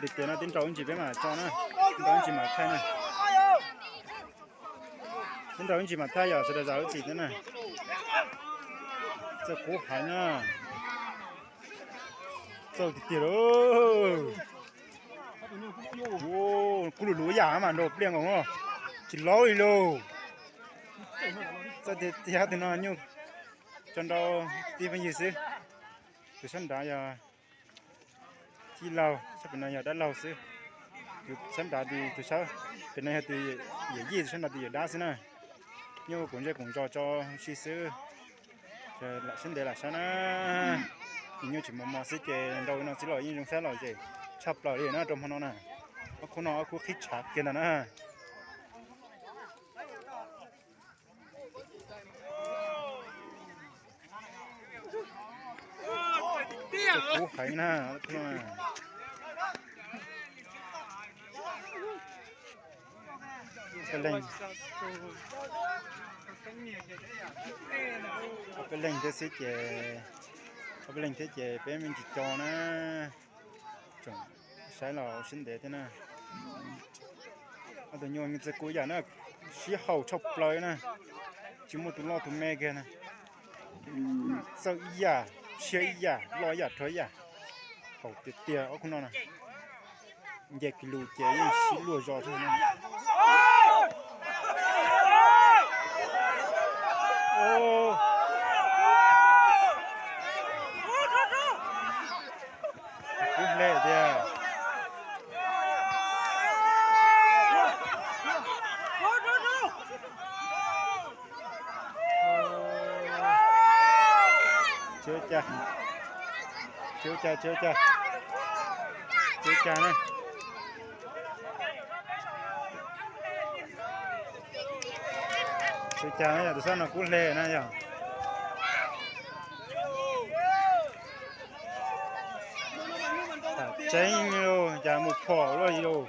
Tiag tiag no tib nrau ib ntsis peb mam tso na, tib nrau ib ntsis mam thaij na. Tib nrau ib ntsis mam thaij yom, sawv daws zam lub txim thiab na. Txawj kub heev na. Txawj tiag tiag lauj. Kub lug lug ib yam mas nrau pliaj nkaus, tsis laub li lauj. Txawj tiag tiag tus no nyuj tso nrau tib pheej yig xwb. Tus sab nrad yog tij laug, sab pem no yog dab laug xwb. Tus sab nrad tus, tus sab pem no yog tus yawm yij, tus sab nrad tus yawm dab xwb na. Nyuj koom zej koom zos tso si xwb. Lam sib ntev lam saib na. Nyuj tseem mos mos xwb ces nrau no txij los yeej zoo saib lom zem tshaj plaws li na rau hmo no na. Ob khub no ob khub qhib tshav kiag ntag na. Kub heev na. Peb leeg thiab xwb ces, peb leeg thiab ces peb me ntsis co na. Tseem saib los sib ntev thiab na. Ob tug nyuj txawj kub yam na, sib haum tshaj plaws na. Tsis muaj tus loj tus me kiag na. Txawj ib yam, siab ib yam, loj ib yam, rhuav ib yam. Haum tiag tiag ob khub no na. Nce kis lus ces yeej sib luag zos xwb na. Kub hle tiag. Tsis ua cas, tsis ua cas, tsis ua cas, tsis ua cas na. Tsis ua cas na, yog tus sab no kub hle na yog. Tseeb lauj, cas mus phom luaj li lauj.